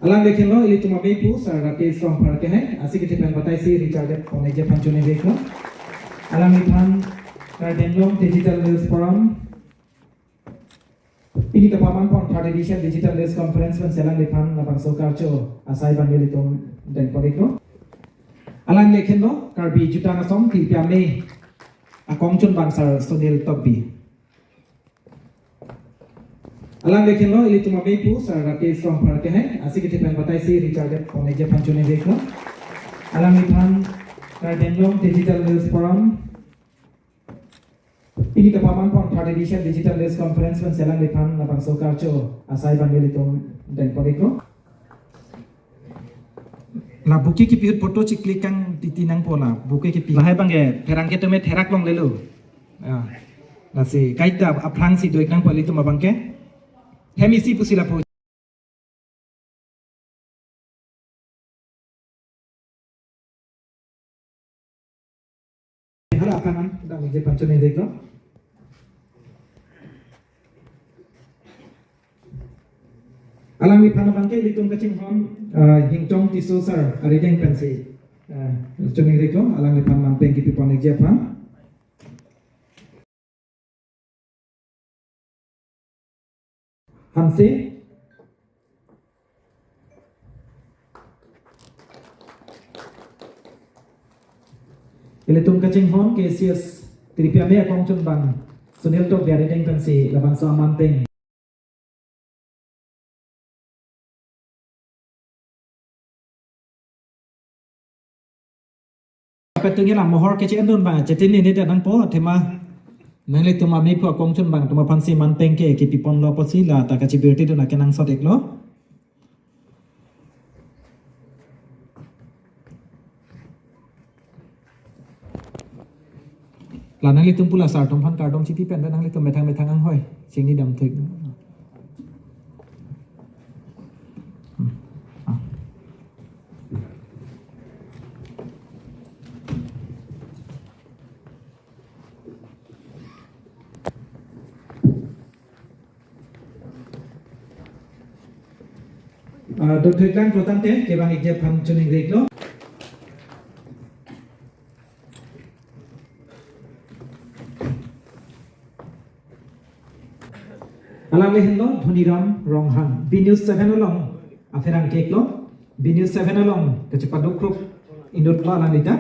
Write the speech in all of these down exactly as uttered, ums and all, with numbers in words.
Alangli akhinlo ilitum amephu Sir Rakesh Rongphar kehai, asi kethe pen batai si richard ponji aphan choningri iklo. Alangliphan Karbi Anglong Digital News Forum, pini kapaman pon third edition Digital News Conference pensi alangliphan labangso karcho asai abang ilitum dengpon iklo. Alangli akhinlo Karbi Jutang Asong Philpi Amei akongchunbang Sir Sunil Tokbi. Alangli akhinlo ilitum amephu Sir Rakesh Rongphar kehai, asi kethe pen batai si richard ponji aphan choningri iklo. Alangliphan Karbi Anglong Digital News Forum, pini kapaman pon third edition Digital News Conference pensi alangliphan labangso karcho asai abang ilitum dengpon iklo. La bouquet kepi ahut photo chiklik kang titi nangpo, la bouquet kepi. Lahai abangke pherangke atum therak longlelo. Ah, lasi kaita aphrangsi do-ik nangpo ilitum abangke. Hem isi pusi lapu. Hala aphrang an dam ije panchon ide ko. Alangliphan abangke ilitum kachinghon, ah, Hingchong Tisso sir arideng pensi, ah, choningri iklo, alangliphan manpeng kepi pon-ikji aphan. Hanse. Ilitum kachinghon K C S Philpi Amei akongchunbang Sunil Tokbi arideng pensi labangso amanpeng. Kapetung ila mohor keche-endun abang, chetin ini dak nangpo, athema nanglitum amephu akongchunbang atum aphansi manpeng ke kepi ponlo apotsi la ta kachibirti dun akenangsot iklo. La nanglitum pu la sir atum aphan kardom chipi pen, nanglitum methang methang anghoi chingni dam thik. Ah, dothoiklang klotangte kevang-ikji aphan choningri iklo. Alangli henlo Dhoniram Ronghang, B News seven along apherangke iklo, B News seven along kachepaduk kruk inutlo alangli ta.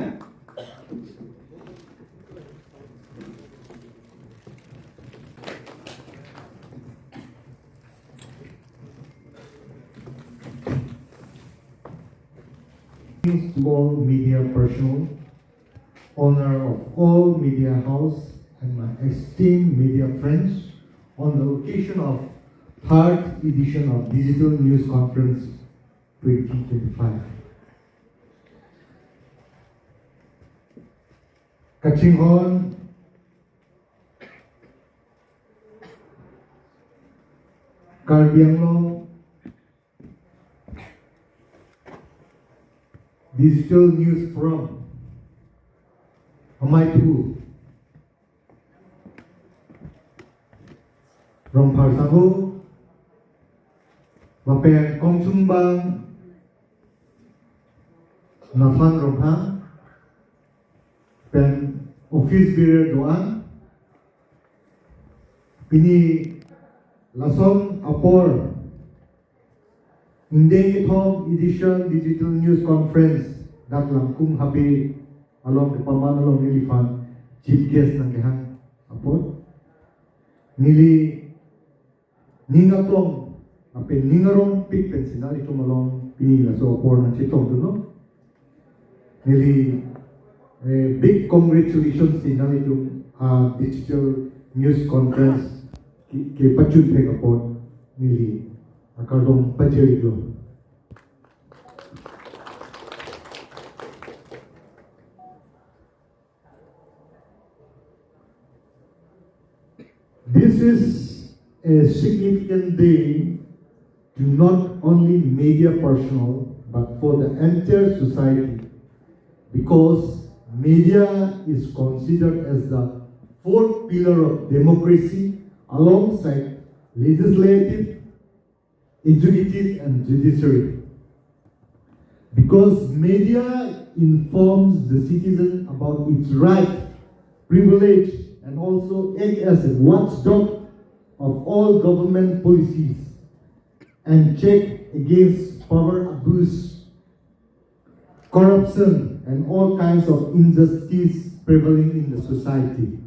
Thanks to all media personnel, owner of all media house, and my esteemed media friends on the occasion of third edition of Digital News Conference twenty twenty-five. Kachinghon Karbi Anglong Digital News Forum ameiphu Rongphar sangho, lapen kongchunbang Nathan Ronghang, pen office bearer do-an, pini lason apor ingdeng kethom edition Digital News Conference dak Langkung Habe along kepaman along neliphan chief guest nangkehang apot, neli ning aklong lapen ning arongpik pensi nanglitum along pini laso apor nangchetongdunlo. Neli, eh, big congratulations si nanglitum, ah, digital news conference ke, kepachun thek apot neli akardom pajir iklo. This is a significant day to not only media personnel but for the entire society, because media is considered as the fourth pillar of democracy alongside legislative, executive and judiciary. Because media informs the citizen about its right, privilege, and also act as a watchdog of all government policies and check against power abuse, corruption, and all kinds of injustice prevailing in the society.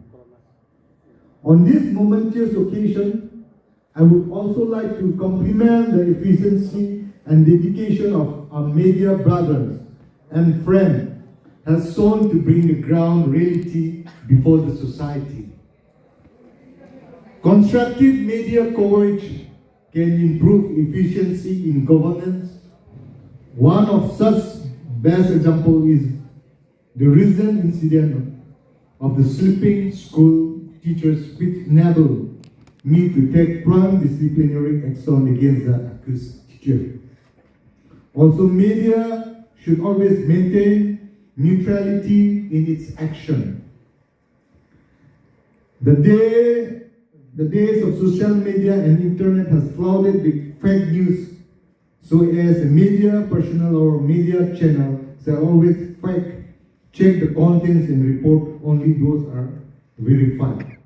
On this momentous occasion, I would also like to compliment the efficiency and dedication of our media brothers and friends has shown to bring the ground reality before the society. Constructive media coverage can improve efficiency in governance. One of such best example is the recent incident of the sleeping school teachers, which enabled me to take prompt disciplinary action against the accused teacher. Also, media should always maintain neutrality in its action. The day, the days of social media and internet has flooded with fake news. So as a media personnel or media channel, they always fact check the contents and report only those are verified.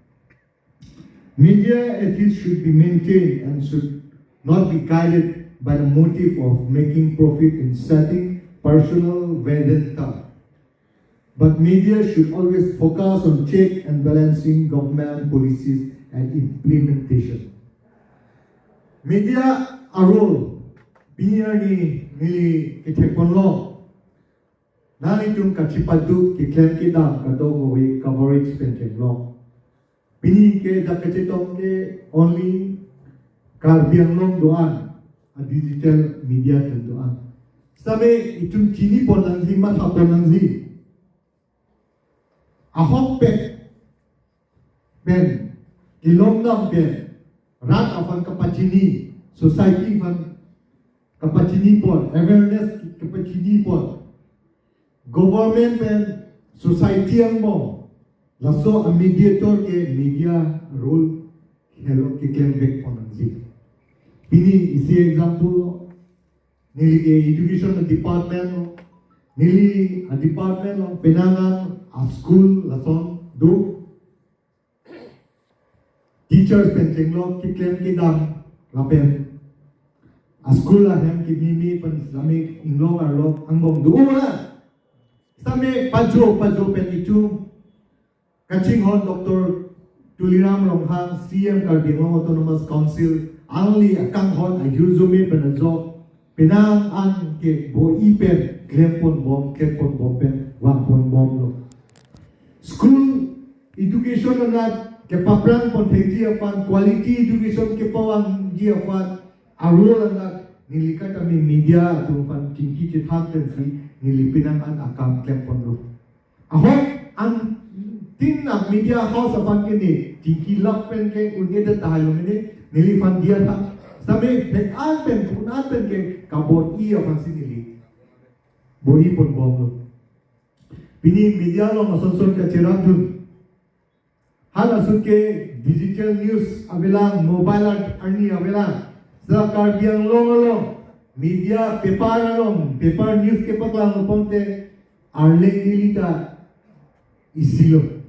Media ethics should be maintained and should not be guided by the motive of making profit and setting personal vendetta. But media should always focus on check and balancing government policies and implementation. Media a-role, pini arni neli kethekponlo. Nanglitum kachipadu keklem kedam kadokave coverage pen chenglok. Pini ke dak kachetong ke only Karbi Anglong do-an, a digital media atum do-an. Sitame itum chinipon nangji, mathapon nangji. Ahokpet pen, kelongdam pen, rat aphan kapachini, society aphan kapachinipon, awareness kapachinipon, government pen society angbong, laso a-mediator ke media role helo keklem vekpon nangji. Pini isi example, neli ke education department lo, neli a-department lo, penang an a-school lason do. Teachers pen chenglok keklem kedam lapen a-school ahem kememe pen sitame inglong arlok angbong do la. Sitame pajo pajo pen itum kachinghon Doctor Tuliram Ronghang, C M Karbi Anglong Autonomous Council, alangli akanghon ahirjume pen ajok penang an ke bo-i pen klemponbom, klemponbom pen vangponbomlo. School education anat kepaphrangpon thekji aphan, quality education kepavangji aphan, a-role anat neli kata me media atum aphan chingki chethak pensi neli penang an akam klemponlo. Ahok angtin a-media house aphan ke ne chingki lap pen ke un-edet tahai lo mene, neliphan diya tha. Sitame thek-an pen, un-an pen ke kabor-i aphansi neli bor-iponbomlo. Pini media along ason son kacherapdun. Halaso ke digital news avelang, mobile art arni avelang. Sa Karbi Anglong along media, paper along, paper news kepaklang ponte Arleng Daily ta isilo.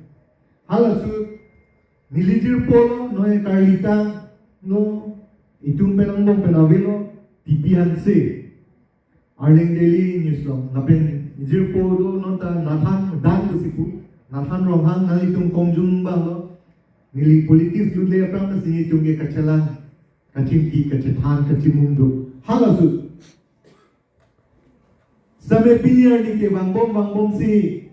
Halaso neli jirpo lo, non karlitang lo, itum pen angbong pen avelo, T P Hanse. Arleng Daily News lo, lapen jirpo do non ta Nathan Dang do sipu, Nathan Ronghang, nanglitum kongjung abang lo, neli politics lutle aphrang ta si netum ke kachelang, kachingki, kachethan, kachimung do. Halaso. Sitame pini arni ke vangbom vangbomsi,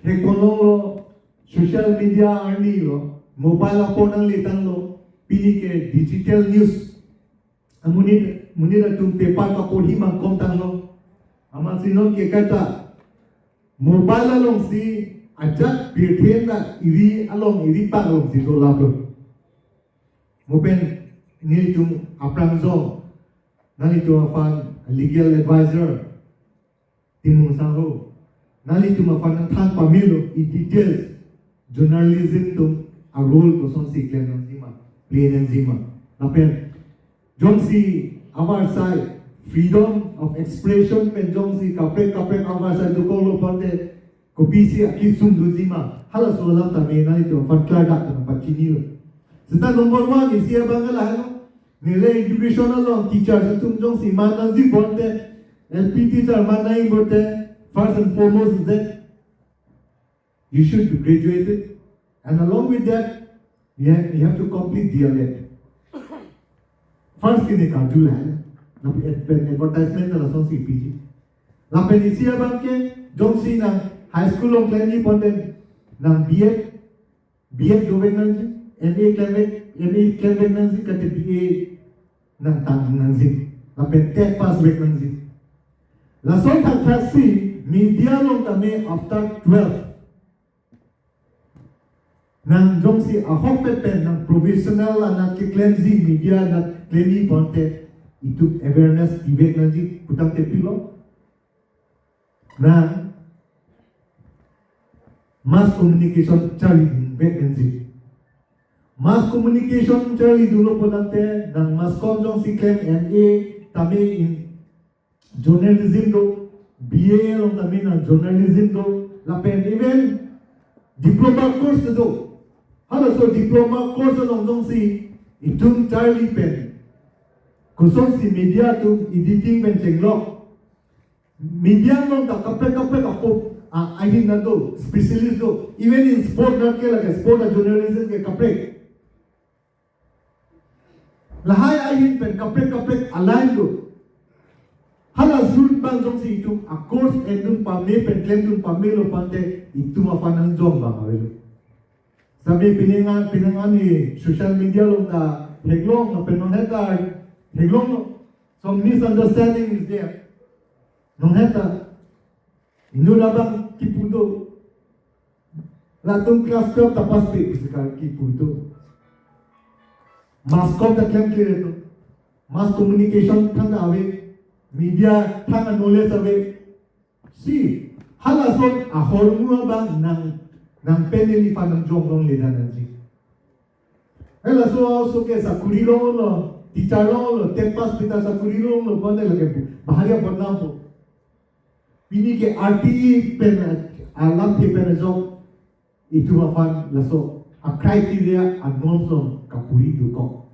theklonglo, social media arni lo, mobile apor nanglitanglo, pini ke digital news. Amonit, monit atum paper kaporhi mangkom tanglo. Amatsi non ke kata mobile alongsi ajat pirthe ta iri along iri pak alongsi dolaplo. Mo pen nelitum aphrang jong, nanglitum aphan legal advisor Timung Sangho, nanglitum aphan nangthan pamelo, in details, journalism atum a-role kosonsi klem nangjima, play nangjima. Lapen jongsi avarsai freedom of expression pen jongsi kaprek kaprek avar sai dokoklo pulote kopisi akesung doji ma, halaso alam tame nanglitum aphan klardak nangpachinilo. Seta number one isi abang lahelo. Neli education along teachers atum jongsi man nangji pulote, L P teacher man nangji pulote, first and foremost is that you should be graduated, and along with that, you have, you have to complete D L Ed. First kini karju lahai, lapen advertisement lasonsi piji. Lapen isi abang ke, jongsi nang high school along klemji pulote, nang B Ed, B Ed dovek nangji, M A klemvek, M A klemvek nangji, kate B A nangtang nangji, lapen TET pass vek nangji. Lason thakthak si media along tame after twelve nang jongsi ahokpet pen nang professional anat keklemji, media anat klemji pulote itum awareness ivek nangji putangte pilo. Nang mass communication charlidunvek nangji. Mass communication charlidunlo pulote nang mass com jongsi klem, M A tame in journalism do, B A along tame nang journalism do, lapen even diploma course do. Halaso diploma course along jongsi itum charli pen, kosonsi media atum editing pen chenglok, media along ta kaprek kaprek apo, a, ahin nangdo, specialist do. Even in sport nat ke lake, sport a journalism ke kaprek. Lahai ahin pen kaprek kaprek aline do. Hala ahut abang jongsi itum a course endun pame pen klemdun pamelo pulote itum aphan nangjong abang avelo. Sabi pining an, pining an ni social media along ta theklong, lapen non het ta theklonglo. Some misunderstanding is there. Non het ta inut abang kipu do. Latum class twelve ta pass pe pusi kipu do. Mass com ta klemkle do. Mass communication thang ave. Media thang knowledge ave. Si, halason ahormu abang nang, nang pen neliphan nangjong longledet nangji. Halaso aso ke sakuri longlo, teacher longlo, TET pass pi ta sakuri longlo, bonde lake bu, bahari abodnam po. Pini ke R T E pen, alamthe pen ajok, itum aphan laso a criteria a norms along kapuri dokok.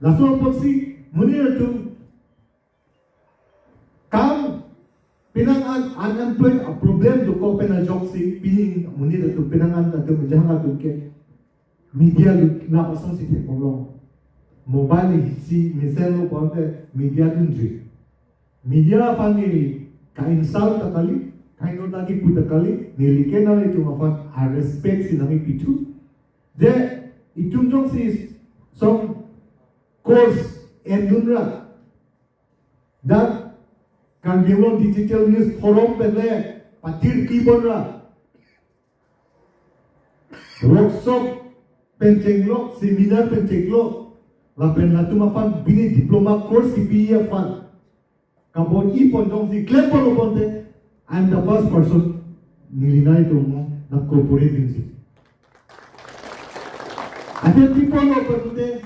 Laso apotsi, monit atum kam, penang an unemployed a problem dokok pen ajoksi, pini monit atum penang an atum jahang atum ke media lut la asonsi theklong. Mobile isi mesenlo pulote media dunji. Media aphan neli ka-insult ta kali, ka-ignore ta kipu ta kali, neli ke nanglitum aphan a respect si nangkipithu. Je itum jongsi some course endunra, dak Karbi Anglong Digital News Forum pen le patir kibonra, workshop pen chenglok, seminar pen chenglok, lapen latum aphan bini diploma course kipi aphan kabor-i pon jongsi klem ponlo pulote, I am the first person neli nanglitum aphan nang cooperate dunji. Ante pi ponlo pulote,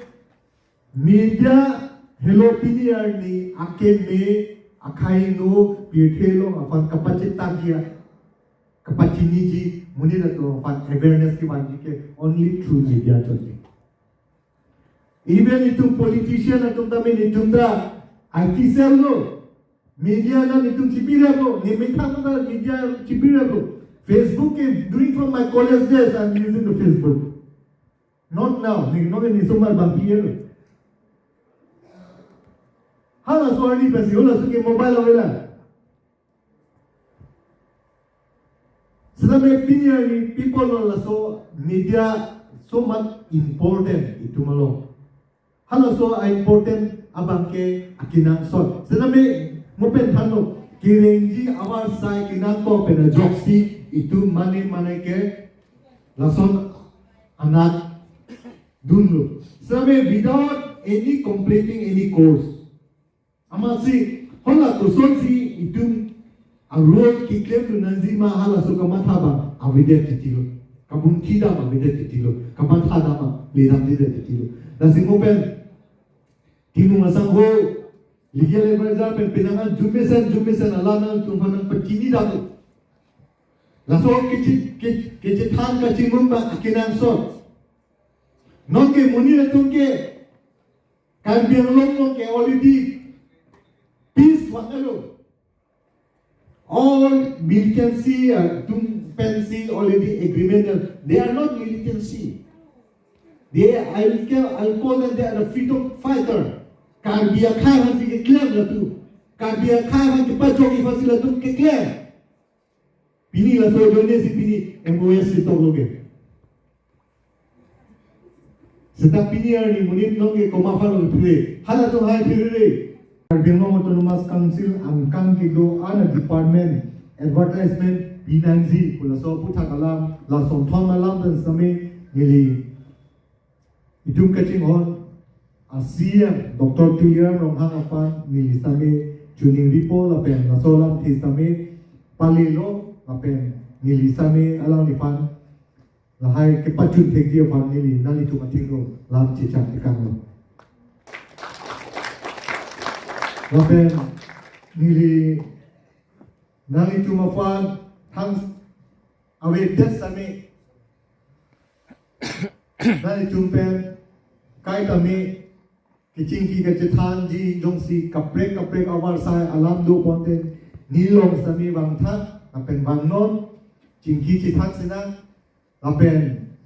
media helo pini arni akeme akhai no pirthe along aphan kapachethakji, kapachiniji, monit atum aphan awareness kevanji ke only through media chotji. Even itum politician atum tame itum ta I T cell lo. Media na itum chipirap lo. Ne methang ta media chipirap lo. Facebook ke during from my college days, I'm using the Facebook. Not now. Ne, no, ne sumar bang piye lo. Halaso arni pasi, halaso ke mobile avela. Sitame pini arni people lo laso media so much important itum along. Halaso a important abang ke akenangsot. Sitame mo pen thanlo, kerengji avar sai kenangkok pen ajoksi itum mane mane ke lason anat dunlo. Sitame without any completing any course. Amatsi, hala kosonsi itum a role keklem dun nangji ma halaso kamatha abang avedet titilo. Kabunthi dam avedet titilo. Kamatha dam a ledamdedet titilo. Lasi mo pen, Timung asangho, Legal advisor pen penang an jumesen jumesen alam nangtum aphan nangpachini dam. Laso kechi-, ke-, kechethan kachimung abang akenangsot. Non ke monit atum ke Karbi Anglong non ke already peace vanglo. All militancy, uh, atum pensi already agreement, uh, they are not militancy. They, I will call, I will call them, they are the freedom fighter. Karbi akhei aphansi keklem latum. Karbi akhei aphan kepajokji aphansi latum keklem. Pini laso ajoinesi pini M O S si toklo ke. Seta pini arni monit non ke komat aphan lo phure. Halatum hai phure. Karbi Anglong Autonomous Council angkang kedo-an a-department advertisement pinangji pu laso aphuthak alam, lason thom alam pen sitame neli itum kachinghon a-C E M Doctor Tuliram Ronghang aphan neli sitame choningripo lapen laso alamthe sitame palelo lapen neli sitame alangliphan lahai kepachun thekji aphan neli nanglitum athengno lam chechak tekanglo. Lapen neli nanglitum aphan thanks avedet sitame nanglitum pen kaitame kechingki kachethanji jongsi kaprek kaprek avarsai alam do ponte neli along sitame vangtha lapen vangnon, chingki chethan sinang lapen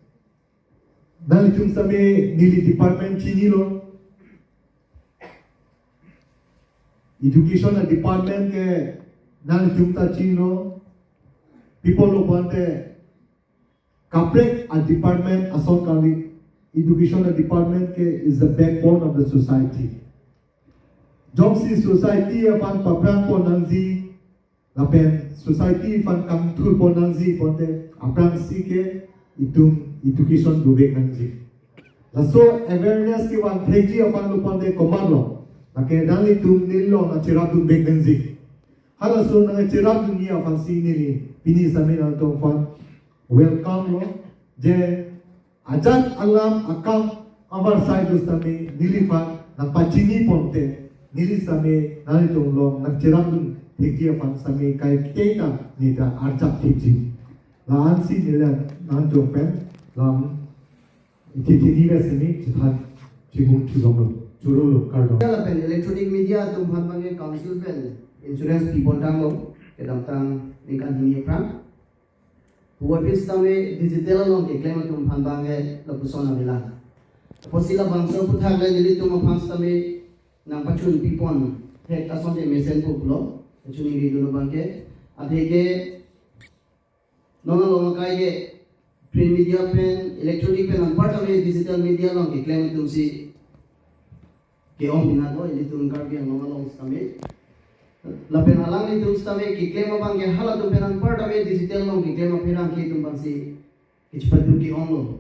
nanglitum sitame neli department chinilo. Education a-department ke nanglitum ta chinilo. Pi apotlo pulote kaprek a-department ason kali, education a-department ke is the backbone of the society. Jongsi society aphan paphrang pon nangji lapen society aphan kangthur pon nangji pulote aphrangsi ke itum education dovek nangji. Laso awareness kevang thekji aphan lo pulote komatlo? Lake nanglitum neli along nangcherapdunvek nangji. Halaso nangcherapdunji aphansi neli pini sitame nangtum aphan welcome lo. Je ajat alam akam avarsai do sitame neliphan nangpachini ponte neli sitame nanglitum along nangcherapdun thekji aphan sitame kaike ta neta arjap thekji. La-ansi neli nangtum pen lam ithi thini vet sitame chethan chimung chijonglo, chorolo, kardom. Media lapen electronic media atum aphan abangke council pen insurance pipon tanglo kedamtang ningkan hini aphrang. Puvoiphit sitame digital along keklem atum aphan abangke lapuson avelang. Apotsi labangso aphuthak le nelitum aphan sitame nangpachun pipon thek asonte mesenpo pulo. Choningridun abangke, atheke non along akai ke print media pen, electronic pen anpar tame digital media along keklem atumsi ke-ong pinako ilitum Karbi Anglong along sitame. Lapen alanglitum sitame keklem abangke halatum pen anpar tame digital along keklem apherangke atum abangsi kechepatu ke-onglo.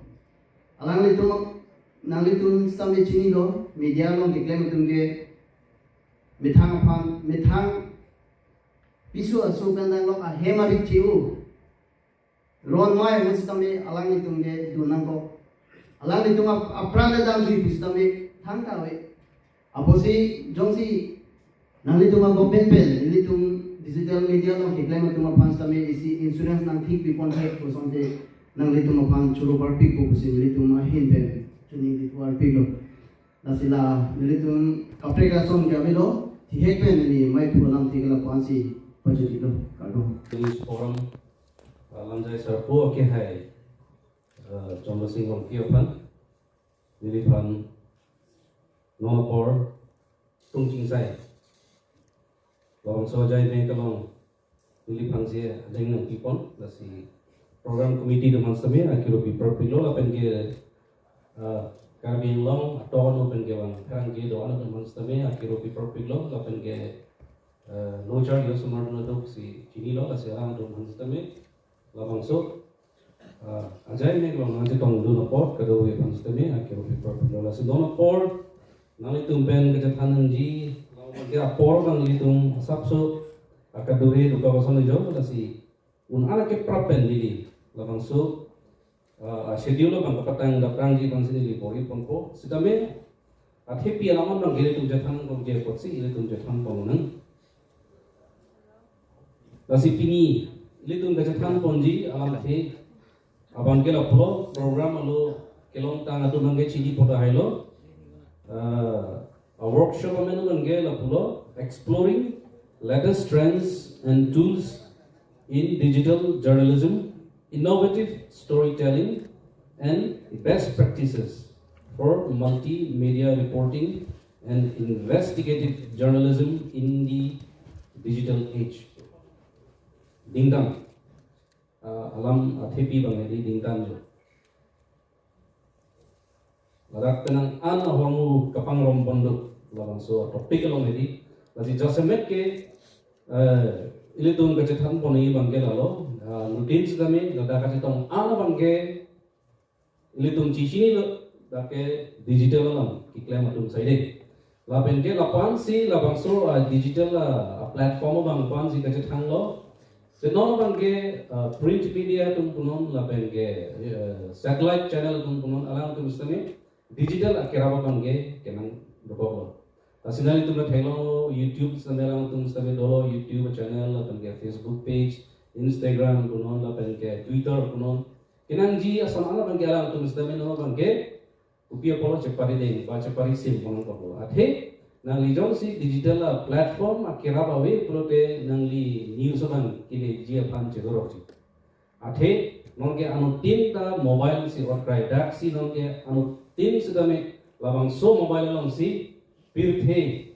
Alanglitum, nanglitum sitame chinilo, media along keklem atum ke methang aphan, methang piso aso pen danglok ahem arik che-o. Ron mai mo sitame alanglitum ke dun nangkok. Alanglitum ap-, apran le damjui pu sitame thangta ave. Apotsi jongsi nanglitum a-government pen, ilitum digital media along keklem atum aphan sitame isi insurance nangthik pipon thek pu asonte nanglitum aphan choro parpikpo pusi nelitum ahin pen choningri arpiklo. Lasi la nelitum kaprek ason ke avelo, thihek pen neli maiphu alamthe ke lapu-ansi pajutilo. Kardom. This forum, uh, lamjai sarpo akehai, uh, Chomba Sing Rongpi aphan, neliphan non apor tung chingsai labangso ajai mek along neliphansi adeng nangpipon, lasi program committee atum aphan sitame akero pi parpiklo lapen ke, ah, Karbi Anglong aton pen kevang pherangke do-an atum aphan sitame akero pi parpiklo lapen ke, ah, lochar yo sumar dun atum si chinilo, lasi alanglitum aphan sitame labangso, ah, ajai mek along nangchetongdun apot kadokave aphan sitame akero pi parpiklo, lasi non apor nanglitum pen kachethan nangji, labang ke apor nanglitum asapso akadure duka koson jo, lasi un-an akeprap pen neli labangso, ah, schedule abang kapatang daprangji aphansi neli bor-iponpo. Sitame Athepi alam abang ke ilitum chethan pon ke apotsi ilitum chethan pon nang. Lasi pini ilitum kachethan ponji alamthe abang ke lapulo, program alo kelongtang atum abang ke chini pota hailo. Uh, a workshop amen abang ke lapulo, Exploring Latest Trends and Tools in Digital Journalism, Innovative Storytelling and Best Practices for Multimedia Reporting and Investigative Journalism in the Digital Age. Dingtang, uh, alam athepi abang hedi dingtang jo. Ladak penang an ahormu kapangrum pon do labangso topic along hedi. Lasi jasemet ke, eh, ilitum kachethan pon abang ke lalo, ah, nutin sitame ladak kachetong an abang ke ilitum chichinilo, dak ke digital alam keklem atum saide. Lapen ke lapu-an si labangso, ah, digital, ah, platform abang pu-an si kachethanglo. Te non abang ke, ah, print media atum punon lapen ke, eh, satellite channel atum punon, alangtum sitame digital akerap abang ke kenang dokoklo. Lasi nanglitum theklonglo, YouTube sitame alangtum sitame dolo, YouTube channel lapen ke Facebook page, Instagram punon lapen ke Twitter punon. Kenangji ason an abang ke alangtum sitame non abang ke kopi apotlo chepari deng, ba chepari sim pon nangkoklo. Athe nangli jongsi digital a platform akerap ave pulote nangli news abang keleji aphan chedorokji. Athe non ke anuttin ta mobile si orkrai, dak si non ke anuttin sitame labangso mobile along si pirthe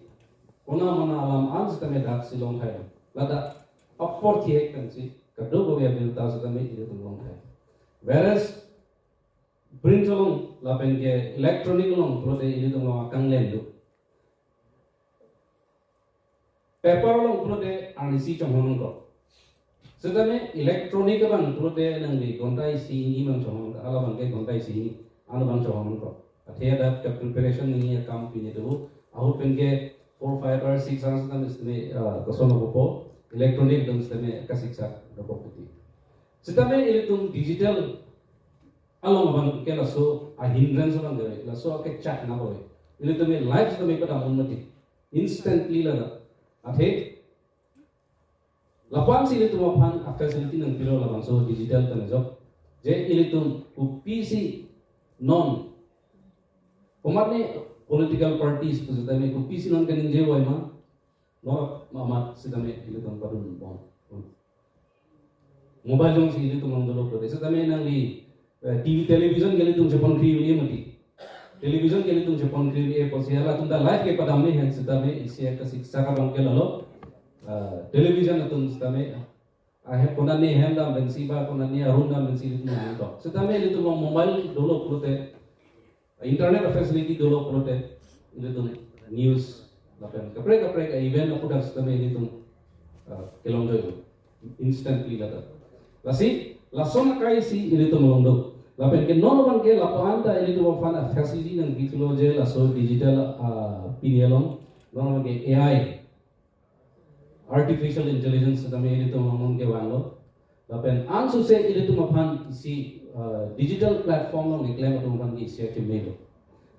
kona mana alam an sitame dak si longthai. Ladak apor thihek kan si kadokave abirta sitame ilitum longthai. Whereas print along lapen ke electronic along pulote ilitum along akanglem do. Paper along pulote arnisi chonghong nangkok. Sitame electronic abang pulote nangli ghonta isi hini abang chonghong, hala abang ke ghonta isi hini an abang chonghong nangkok. Athe adak ke preparation nangji akam pine do. Ahut pen ke four, five or six hours tame sitame, ah, koson apupo electronic atum sitame kasiksak dokok puti. Sitame ilitum digital along abang ke laso a hindrance abang ke, laso akechak na ave. Ilitum life sitame padam un mati. Instantly laga. Athe lapu-an si ilitum aphan a facility nangpilo labangso digital pen ajok. Je ilitum kopisi non, komatne political parties pu sitame kopisi non kaningje avoima, non amat sitame ilitum padun bom. Mobile jongsi ilitum along dolo pulote sitame nangli, eh, T V television ke ilitum chepon kri uli mati. Television ke ilitum chepon kri uli apotsi halatum ta life ke padam ni hen sitame isi akasiksak abang ke lalo. Eh, television atum sitame, ah, hem konatne hem dam pensi ba konatne a room dam pensi ilitum nangtok. Sitame ilitum along mobile dolo pulote, internet a facility dolo pulote ilitum news lapen kaprek kaprek a event aputhak sitame ilitum, ah, kelongjoilo instantly ladak. Lasi lason akai si ilitum along do. Lapen ke non abang ke lapu-an ta ilitum aphan a facility nangpilo je laso digital, ah, pini along, non abang ke A I, artificial intelligence sitame ilitum along non kevanglo. Lapen ansose ilitum aphan isi, uh, digital platform along keklem atum aphan ke isi akemelo.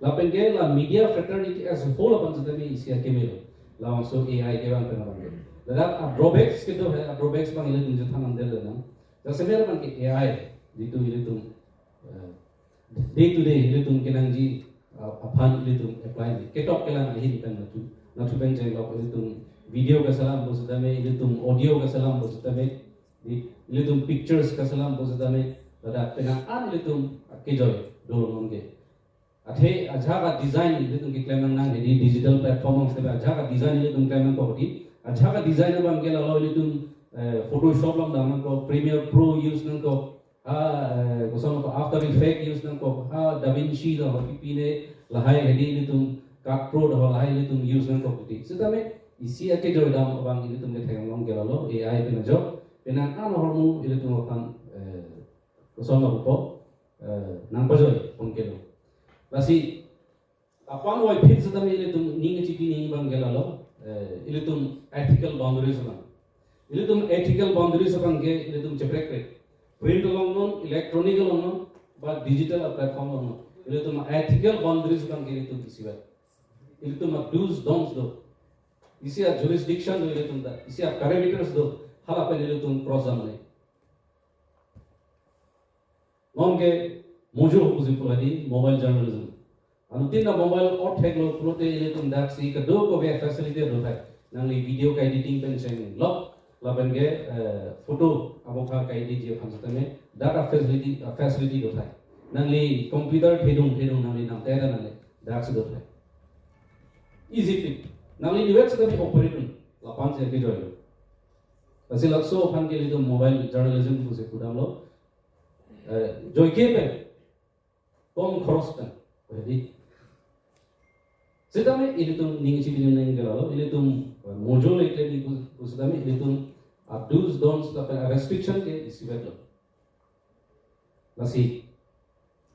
Lapen ke la media fraternity as a whole aphan sitame isi akemelo. Labangso A I kevang pen abang ke. Ladak a drawbacks kedo he, a drawbacks abang ilitum chethan amdel nang. Jasemet abang ke A I, jitu ilitum, uh, day to day ilitum kenangji, uh, aphan ilitum apply ni. Ketok kelang ahin pen natu. Natu pen jenglok ilitum video kaselam pu sitame, ilitum audio kaselam pu sitame, di, ilitum pictures kaselam pu sitame, ladak penang an ilitum akejoi dolo non ke. Athe ajahak a design ilitum keklem nang nang hedi digital platform along sitame ajahak a design ilitum klem nangkok di. Ajahak a design abang ke lalo ilitum, eh, Photoshop along dam nangkok, Premiere Pro use nangkok, ha, eh, koson ko After Effect use nangkok, ha, DaVinci do, ha, pipine lahai hedi ilitum Cut Pro do, lahai ilitum use nangkok di. Sitame isi akejoi dam abang ilitum kethek along ke lalo A I pen ajok, penang an ahormu ilitum aphan, eh, koson apupo, eh, nangpajoi pon kelo. Lasi apang wai phit sitame ilitum ning chipi ning abang ke lalo, eh, ilitum ethical boundaries abang. Ilitum ethical boundaries abang ke ilitum cheprek prek. Print along non, electronic along non, ba digital platform along non. Ilitum ethical boundaries abang ke ilitum isivet. Ilitum a do's don'ts do. Isi a jurisdiction do ilitum ta. Isi a parameters do. Hala pen ilitum cross damnoi. Nonke mojo pusi pu hedi mobile journalism. Anuttin ta mobile othek lo pulote ilitum daksi kadokave facility do thai. Nangli video ka-editing pen chenglok lapen ke, eh, photo abo ka ka-edit ji aphan setame dak a facility, a facility do thai. Nangli computer thedung thedung nangli nangteda nangli daksi do thai. Easy fix. Nangli niwet setame operate un. Lapan se ke joy lo. Lasi laso aphan ke ilitum mobile journalism pusi pudamlo. Eh, joike pen, kom khoros pen, hedi. Setame ilitum ning isi binin nang gelalo, ilitum, eh, mojo le klem pu, pu setame ilitum a do's don'ts lapen a restriction ke isivet lo. Lasi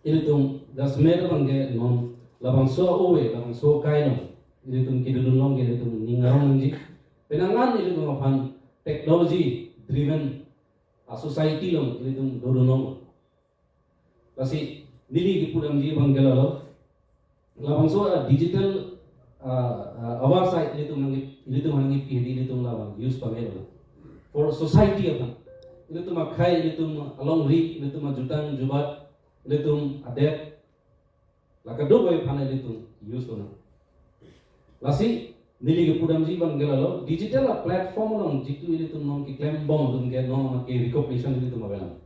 ilitum dasmet abang ke non labangso ove, labangso kai along ilitum kedodun along ke ilitum ning arong nangji. Penang an ilitum aphan technology driven a society along ilitum dodun along. Lasi neli kepudamji abang gelalo. Labangso, ah, digital, ah, ah, avar side ilitum nangke, ilitum nangkepi hedi ilitum labang use pame lo. For society aphan. Ilitum akhei, ilitum alongri, ilitum ajutang jubat, ilitum adet, la kadokave aphan ilitum use lonang. Lasi neli kepudamji abang gelalo, digital a platform along jitu ilitum non keklembom atum ke non amat ke recognition ilitum avelang.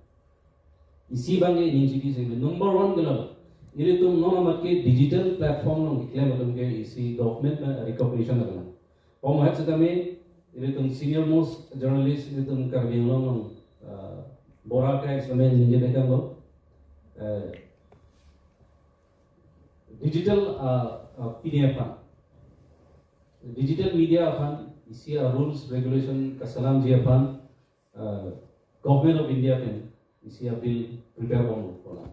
Isi abang ke ning chidi si number one gelalo. Ilitum non amat ke digital platform along keklem atum ke isi government pen recognition avelang. Pom het setame ilitum senior most journalist ilitum Karbi Anglong along, ah, Bora kai setame ningje dekang lo. Eh, digital, ah, ah, P D F aphan. Digital media aphan, isi a rules, regulation, kasalam ji aphan, ah, Government of India pen, isi a bill prepare bom lo.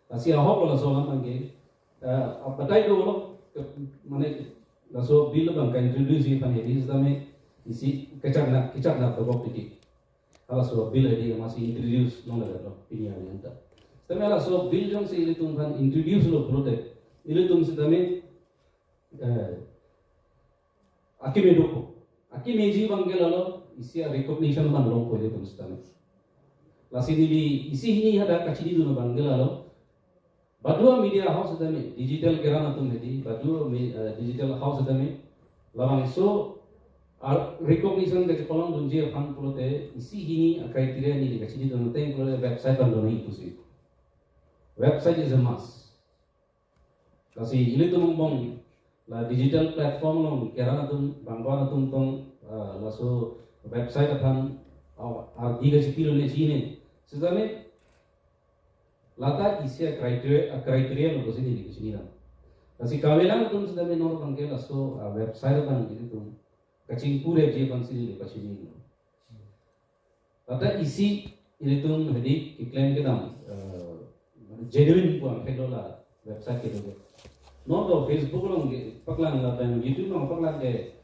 Lasi ahok lo laso alam abang ke, ah, abatai dolo, ke, mane, laso bill abang ka-introduce ji aphan hedi setame, isi kechakna, kechakna tobok titi. Halaso bill hedi amatsi introduce longle lo, pini arni anta. Setame halaso bill jongsi ilitum aphan introduce lo pulote, ilitum setame, eh, akeme dokok. Akemeji abang gelalo, isi a recognition abang longpo ilitum setame. Lasi neli isi hini hadak kachinidun abang gelalo, baduan media house setame, digital keran atum hedi, baduan me-, eh, digital house setame, labangso a recognition kachepalongdunji aphan pulote, isi hini a criteria neli kachinidun ateng pulote website abang do nangji pusi. Website is a must. Lasi ilitum angbong la digital platform along keran atum, bangban atum tong, ah, laso website aphan, ah, ardi kachipi lone chine. Setame lata isi a criteria, a criteria lo pusi neli kachinidam. Lasi kavelang atum setame non abang ke laso, ah, website abang ilitum kachingpurepji aphansi neli kachinidam. Lata isi ilitum hedi keklem kedam, eh, genuine pu angthek lo la website kedo ke. Non do Facebook along kepaklang lapen YouTube along kepaklang ke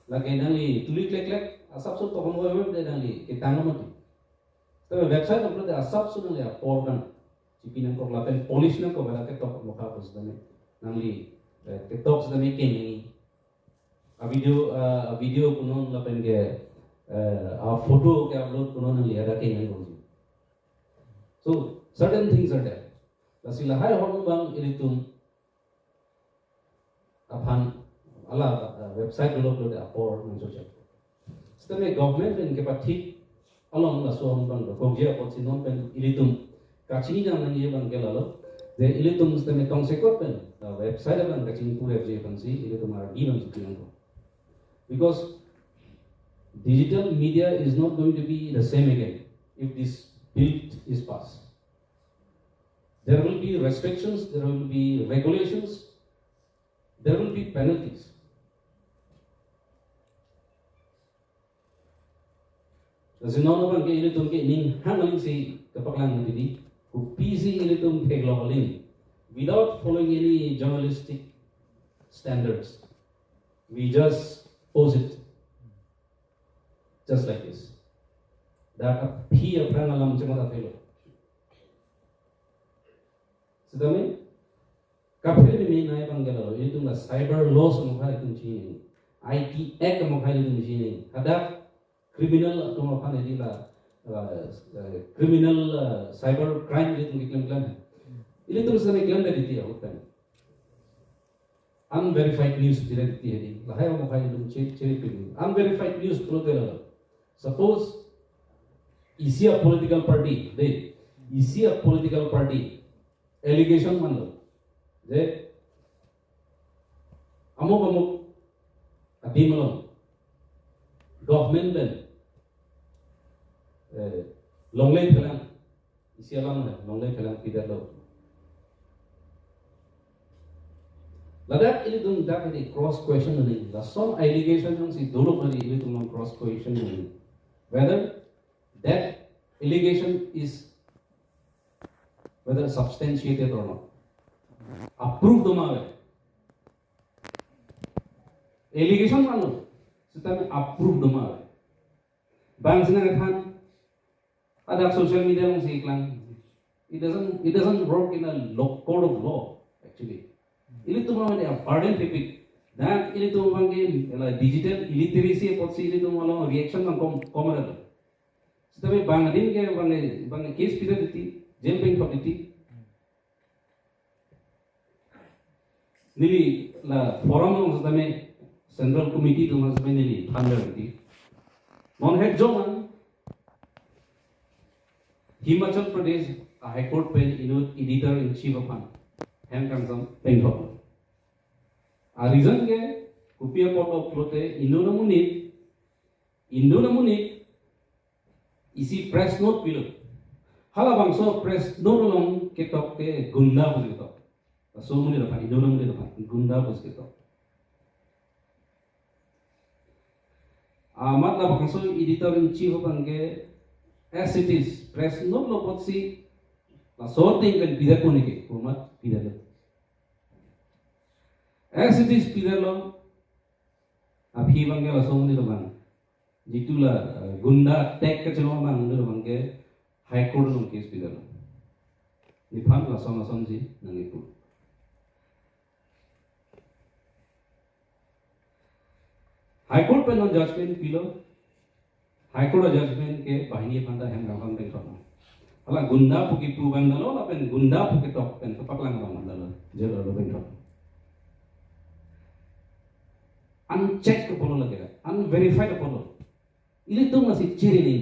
lake nangli tuli klek klek asapso tokon oi oi de nangli ketang lo mati. Tapi website along pulote asapso nangli apor abang chipi nangkok lapen polish nangkok, bela ketok mokha pu setame nangli, eh, ketok setame keme. A video, ah, a video punon lapen ke, eh, a photo ke-upload punon nangli hadak ke nang bongsi. So, certain things are there. Lasi lahai ahormu abang ilitum aphan hala, ah, website develop lo de apor nangchojak. Setame government pen kepathik along laso ahormu abang dokokji apotsi non pen ilitum kachinidam nangji abang ke lalo, je ilitum setame tongsekot pen, ah, website abang kachingpurepji aphansi ilitum ardi abang chipi nangkok. Because digital media is not going to be the same again if this bill is passed. There will be restrictions, there will be regulations, there will be penalties. Lasi non abang ke ilitum ke ning hang aling si kepaklang nang titi, kopisi ilitum theklong aling, without following any journalistic standards, we just post it just like this. Dak aphi aphrang alam chematha thelo. Setame Kaprek ni menei abang ke lalo, ilitum la cyber laws amokha ilitum chini, I T Act amokha ilitum chini. Hadak criminal atum aphan edi la, la, eh, criminal, eh, cyber crime ilitum keklem klem. Ilitum sene klemdet titi ahut pen. Unverified news pira titi hedi. Lahai amokha ilitum che-, cheripik. Unverified news pulote lalo. Suppose isi a political party, de, isi a political party allegation manlo je amuk amuk adim along government pen, eh, longle phelang, isi alam hai, longle phelang pidetlo. Ladak ilitum dak ini cross question ni, lason allegation jongsi dolo hari ilitum along cross question ni, whether that allegation is, whether substantiated or not. Approve do ma ave. Allegation manlo, sitame approve do ma ave. Bang sina ngathan, hadak social media alongsi keklang. It doesn't, it doesn't work in a law, court of law, actually. Ilitum abang ke burden pipik. Dan ilitum abang ke la digital illiteracy apotsi ilitum along reaction abang kom, kom ave. Sitame bang adim ke abang ke, abang ke case pidet titi, jail pen thok titi. Neli la forum along sitame, Central Committee along sitame neli thanlo titi. Non het jong an Himachal Pradesh a High Court pen inut editor in chief aphan hem kangsam pengthok. A reason ke kopi apot pulote inut amonit, inut amonit isi press note pilo. Halabangso press note along ketok ke gunda pusi ketok. Laso amonit aphan, inut amonit aphan gunda pusi ketok. Amat labangso editor in chief abang ke as it is press note lo apotsi laso atheng pen pidetpo neke, pu amat pidetlo. As it is pidetlo, aphi abang ke laso amonit abang, jitu la, eh, gunda tag kachelong abang, amonit abang ke High Court along case pidetlo. Nephan lason lasonsi nangkipu. High Court pen non judgment pilo. High Court a judgment ke banghini aphan ta hem kangsam pengthok. Hala gunda pu kipu abang ta lo, lapen gunda pu ketok pen kepaklang abang ta lo, jail along pengthok. Uncheck apotlo lake, unverified apotlo. Ilitum lasi chiri ni.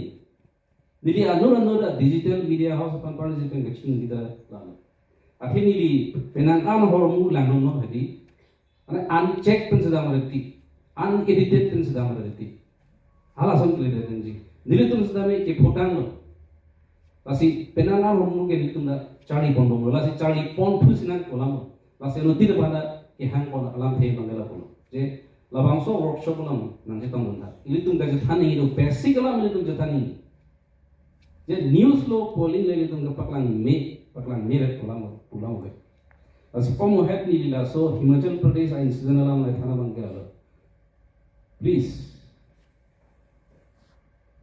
Neli anur anur a digital media house aphan participant kachin kita lama. Athe neli penang an hormu langno hedi. Ane uncheck pen sedang reti, unedited pen sedang reti. Halason kele dengji. Nelitum sitame kephodang lo. Lasi penang an hormu ke nelitum ta charli pon bomlo. Lasi charli pon thu sinang kolam lo. Lasi anuttin aphan ta kehang pon alamthe abang ke lapulo. Je labangso workshop along nangchetong dun tha. Ilitum kachethan nangji do, basic alam ilitum chethan nangji. Je news lo polling le ilitum kepaklang me, paklang me ret pulang, pulang ave. Lasi komohet neli laso Himachal Pradesh a incident along le than abang ke lalo. Please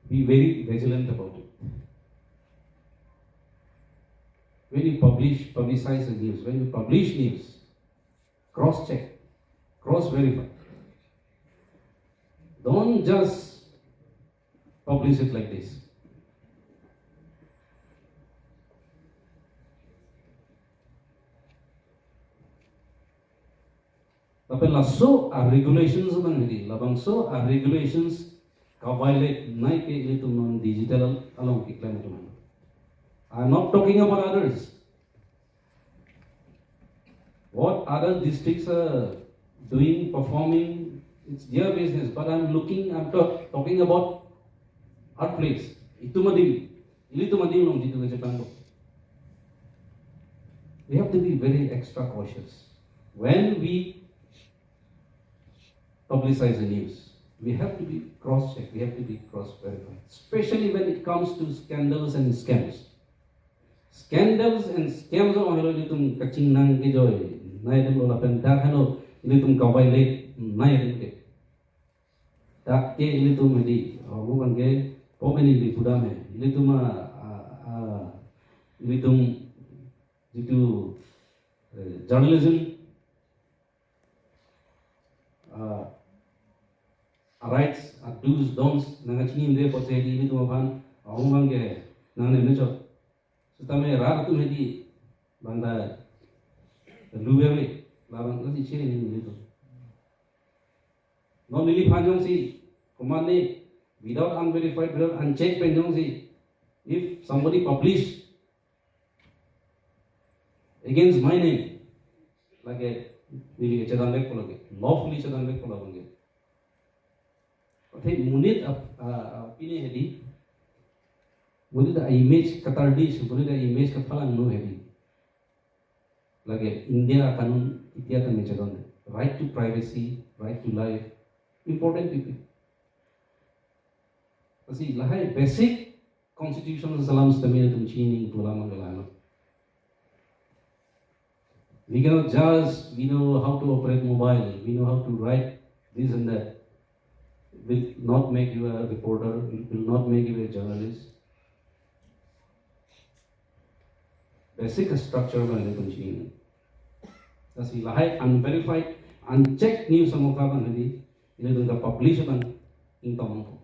be very vigilant about it. When you publish, publicize the news, when you publish news, cross check, cross verify. Don't just publish it like this. Lapen laso a regulations abang hedi, labangso a regulations ka-violate nai ke ilitum non digital along keklem atum. I'm not talking about others. What other districts are doing, performing, it's their business. But I'm looking, I'm talk, talking about our place. Itum adim, ilitum adim along jitu kachetong do. We have to be very extra cautious when we publicize the news. We have to be cross-checked. We have to be cross-verified, especially when it comes to scandals and scams. Scandals and scams along helo ilitum kachingnang kejoi nai adim lo, lapen dak helo ilitum ka-violate nai adim ke. Dak ke ilitum hedi, oh, bukan ke, po meni di pudam he. Ilitum a, a, a, ilitum jitu, eh, journalism rights, a do's, don'ts, nangkachinine apotsi hedi ilitum aphan ahong abang ke nangnemnechot. Sitame rat atum hedi bangta luwe, labang nasi chiri ni ilitum. Non neliphan jongsi, komatne, without unverified, without unchecked pen jongsi, if somebody publish against my name, lake, neli ke chedan vekpo lake, lawfully chedan vekpo lake. Athe monit ap-, a, a, pine hedi, monit a-image katarnish, monit a-image kapalangno hedi. Lake India kanun itiya tame chedon. Right to privacy, right to life, important pipi. Lasi lahai basic constitutional alam sitame ilitum chinine pu alam abang ke lalo. We cannot judge, we know how to operate mobile, we know how to write this and that. Will not make you a reporter, will not make you a journalist. Basic structure abang ilitum chinine. Lasi lahai unverified, unchecked news amoka abang hedi, ilitum kapublish abang ingtong.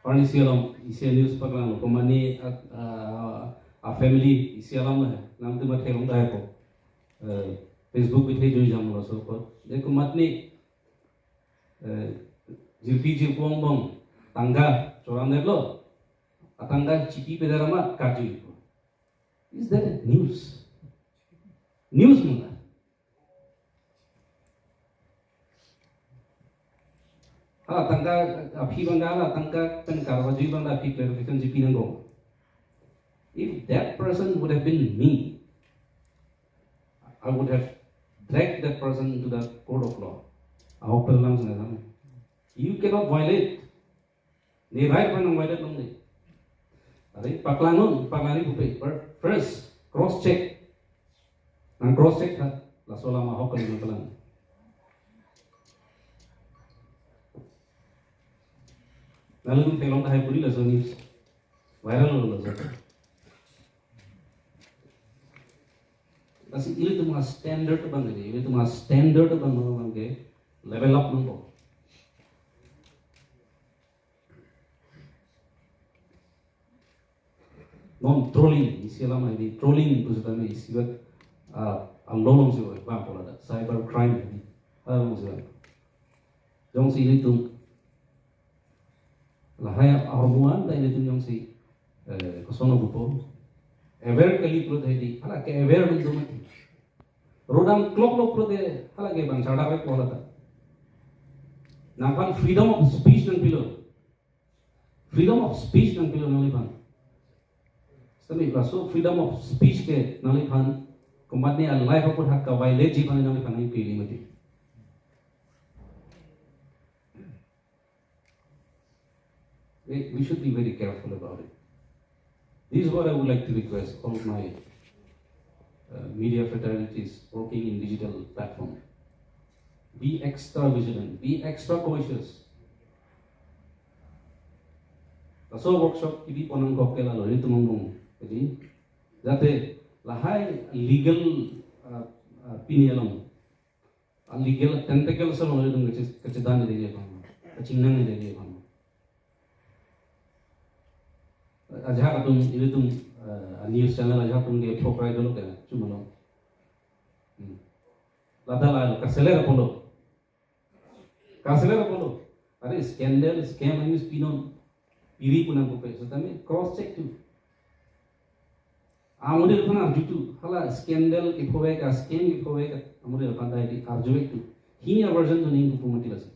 Arni isi alam, isi news paklanglo, komatne a, a, a family isi alam la, nangtum mathelong daipo. Eh, Facebook bithe jui jamlo so ko. De komatne, eh, jirpi jirpo angbong tangka chorandetlo. Atangka chipi peder amat kajuipo. Is that a news? News muna. Hala tangka aphi abang, hala tangka pen karwajui abang aphi clarification chipi nangkok. If that person would have been me, I would have dragged that person to the court of law. Ahok perlang sana sana. You cannot violate. Ne right aphan nang violate longle. Are paklangnon, paklangnon pupe. But first, cross check. Nang cross check tha, laso alam ahok kali nang palang. Lalu nung thelong tahai puri laso news. Viral lo laso. Lasi ilitum astandard abang hedi, ilitum astandard abang abang ke level up nangpo. Non trolling, isi alam hedi trolling pu sitame isi vet, ah, along si vet bang pola da cyber crime hedi. Along si vet. Jongsi ilitum lahai ahormu an ta ilitum jongsi, eh, koson pupo. Aware kali pulote hedi, hala ke aware dun dun mati. Rodam clock lo pulote hala ke bang chardak pola ta. Nangphan freedom of speech nangpilo. Freedom of speech nangpilo nangliphan. Sitame laso freedom of speech ke nangliphan komatne a life apot hak ka violate ji aphan nangliphan nangpili mati. We, we should be very careful about it. This is what I would like to request all of my, uh, media fraternities working in digital platform. Be extra vigilant, be extra cautious. Laso workshop kibi ponang kok ke lalo ilitum angbong. Jadi, jate lahai legal, uh, uh, pini along a legal tentacle sa long ilitum kache-, kachedan dei aphan, kachingnang dei aphan. Ajahak atum ilitum, eh, news channel ajahak atum ke phokrai dolo ke, chumalo. Hmm. Lata la kaseler apotlo. Kaseler apotlo. Are scandal, scam news pinon. Piri pu nangkok pe, sitame cross check tu. Amodel aphan arju tu, hala scandal kephovek, scam kephovek, amodel aphan ta hedi arjuvek tu. Hini a-version tu ning kupu mati lasi.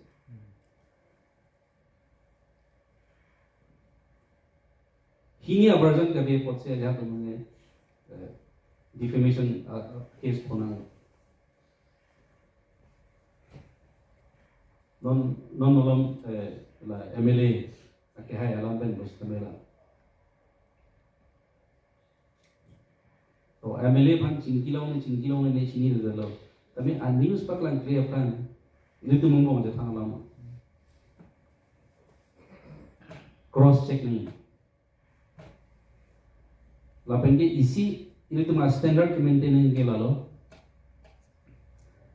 Hini a-version kabi apotsi ajahak atum ne, eh, defamation, ah, ah, case phonang. Non, non malom, eh, la M L A akehai alam pen bos kami la. To M L A aphan chingkilong ne, chingkilong ne chinine dolo. Tame a-news paklangkle aphan ilitum angbong jathan alam. Cross check nangji. Lapen ke isi ilitum a-standard ke-maintain nangji ke lalo.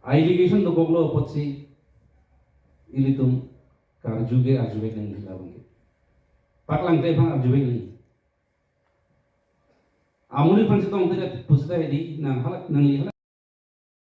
A-allegation dokoklo apotsi Ilitum karju ke arjuvek nangji labang ke. Paklang te aphan arjuvek nangji. Amonit aphan chetong te pusita hedi nang hala nangli hala